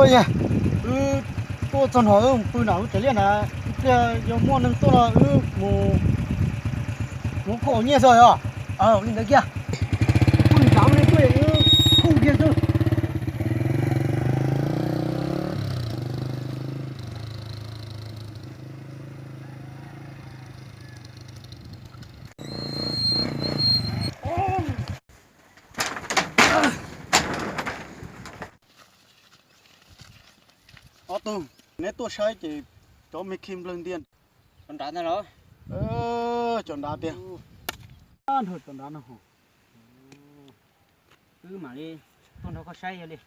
Wb tuaj txog no wb mus pw nram lub tsev liaj na, ib pliag yog muaj neeg tuaj no wb mus, mus khuj nyiaj xwb os. Li ntawd kiag. Kuj nrad neeg tuaj wb khuj kiag xwb. Ob tug, neb tuaj saib ces cov me khi nplawg ntiag. Cov nrad ntag los? Cov nrad tiag. Nrog cov nrad no. Wb mam li tuaj nrog koj saib yog li.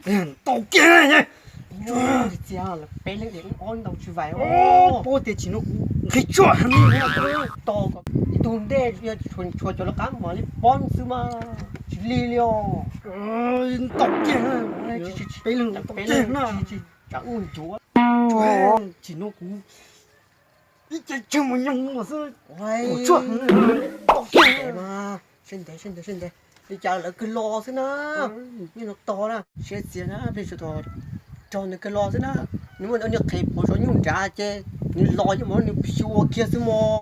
Ntau kiag. Txiv, peb leeg es wb ob ntau tsis vais. Puab tias tsis no kuv nqhis tsuag heev. To kom ib tug ntej, yog tshuav cov lawv qab mam li pob xwb mas tsis lig li os. Ntau kiag, peb leeg ntau kiag na. Tsis tsam ub ncuav, tsis no kuv ib ce tseg mus nyob xwb. Ntau kiag. Seb ntev, seb ntev, seb ntev, li cas lawv kawg los xwb na. Nyob no tos na, siab txias na, peb sawv daws rog nws kawg los xwb na. Nws muaj nws qhev pov zov nyuj nrad ces nws los yeej mus nws xyuas kiag xwb mog.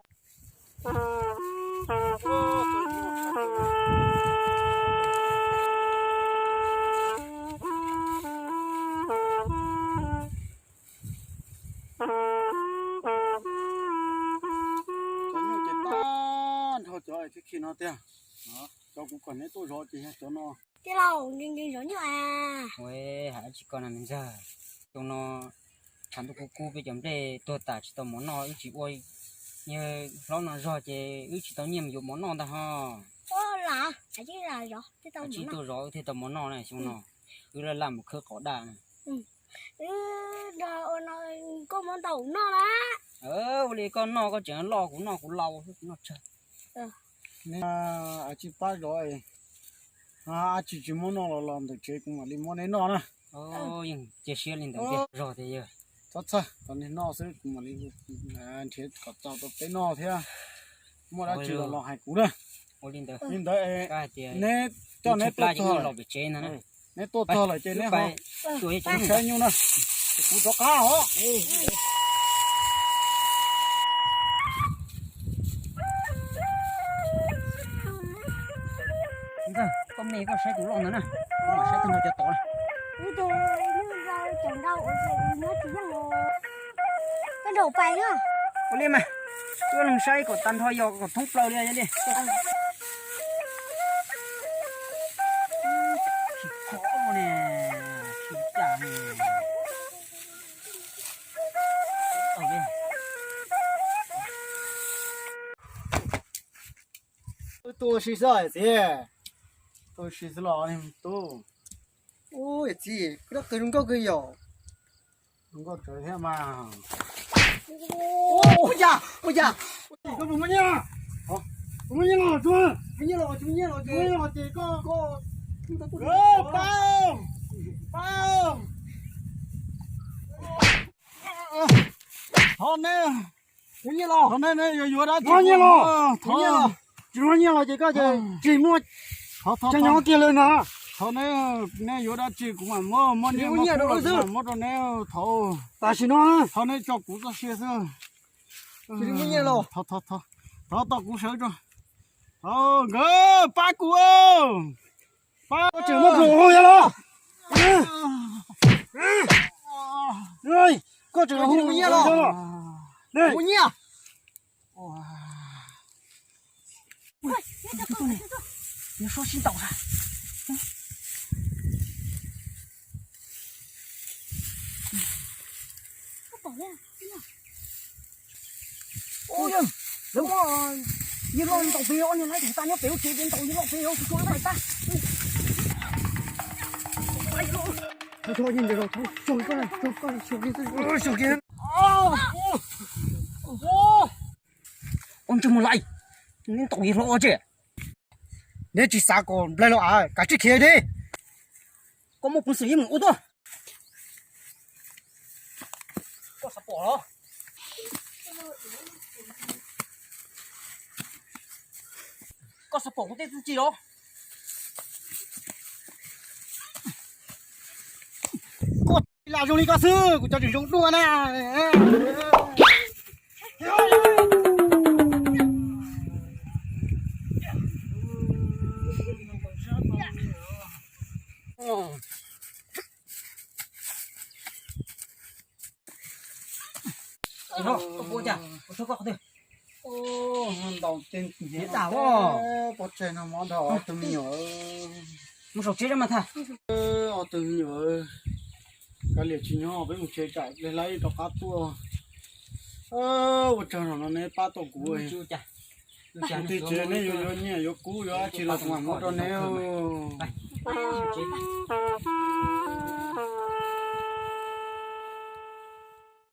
Cov nyuj ces tag nrho cov thiab khi no tiag. Cov kuv kom neb tuaj zov ces yog cov no. Tij laug, nkees nkees zov nyuj a. Ua, hais dab tsi koj na me ntxawg? Xyoo no tshav ntuj kub kub peb cov nplej tuag tas tsis tau mov noj, wb tsis ua, yawg hlob no zog ces wb tsis tau nyiaj mus yuav mov noj ntag ho. Lam, lam, tsis tuaj zov wb thiaj tau mov noj na xyoo no. Wb laj laj mus khawb qos daj na. Wb nrog ua no, koj muab ntau noj na. Ua li koj noj koj tseem loj, kuv noj kuv laus xwb, kuv noj tsawg. Neb tsis pab zov, tsis tsis muab noj los los ntawm tsev kuv mam li muab neb noj na. Yeej cia siab li ntawd tiag, zog tiag yawg. Txhob txhawj, tos neb noj xwb kuv mam li nrhiav kom txaus rau peb noj thiab. Muaj dab tsi los los hais kuv na. Ua li ntawd, li ntawd neb coj neb tuaj txog, neb tuaj txog lawm ces neb ho saib nyuj na. Kuv rov qab os. Koj me koj saib tus loj ntawd na, kuv mam saib tag nrho cov tod na. Ua li mas, wb leeg saib kom tag nrho yos kom thoob plaws li li. Tsis khov ne, tsis cas ne. Tuaj ua si xwb txiv, tuaj ua si xwb los tub. Ub, txiv, koj dab qws zoo nkauj kawg yom. Zoo nkauj tsawv thiab mas. Ua cas, ua cas, koj puas muaj nyiaj? Puas muaj nyiaj los tsuag? Muaj nyiaj los, tsis muaj nyiaj los, tsis muaj nyiaj los ces koj, koj, pab, pab. Thov neb, thov neb, neb yuav yuav dab tsi, nyiaj los, tsis muaj nyiaj los ces koj ces tsis muaj, cov nyob kiag lawm na. Thov neb, neb yuav dab tsi kuv mam muab, muab nyiaj muab kub los kuv mam muab rau neb. Thov, tam sim no, thov neb tso kuv txoj sia xwb. Thov, thov, thov tau kuv sawv tso. Nkawd pab kuv, pab. Koj tseem muaj hluas yog los? Koj tseem muaj hluas yog los? Muaj nyiaj. Nws so sib ntaus. Lawv muab nyiaj loj ntaus pem, ob niag laib tau nyob pem lub tsev ces ntaus nyiaj loj pem, tsuag tsuag lub pais tag. Ua ntsej muag laiv, neb ntaus yawg hlob ua tsi? Neb tsis xav kom nplaig los av, kav tsij khiav thiab. Koj muaj peev xwm yeej mus ua tuaj. Koj xav pom los? Koj xav pom kuv tej txiv tsi los? Koj lam zoo li koj xwb, kuv cov tseem zoo dua na. Koj puas cas? Koj tshawb koj qhov twg? Ntaus ces nyiam tas os. Pov tseg no mov nrog ob tug me nyuam. Mus saum tsev mas thaj. Ob tug me nyuam, kav liam tsis nyob, peb mus tsev tsam hle hlab rov qab tuaj. Ua tsaug no neb pab tau kuv. Mus tim tsev neb yuav yuav nyiaj yuav kub yuav dab tsi los kuv mam muab rau neb.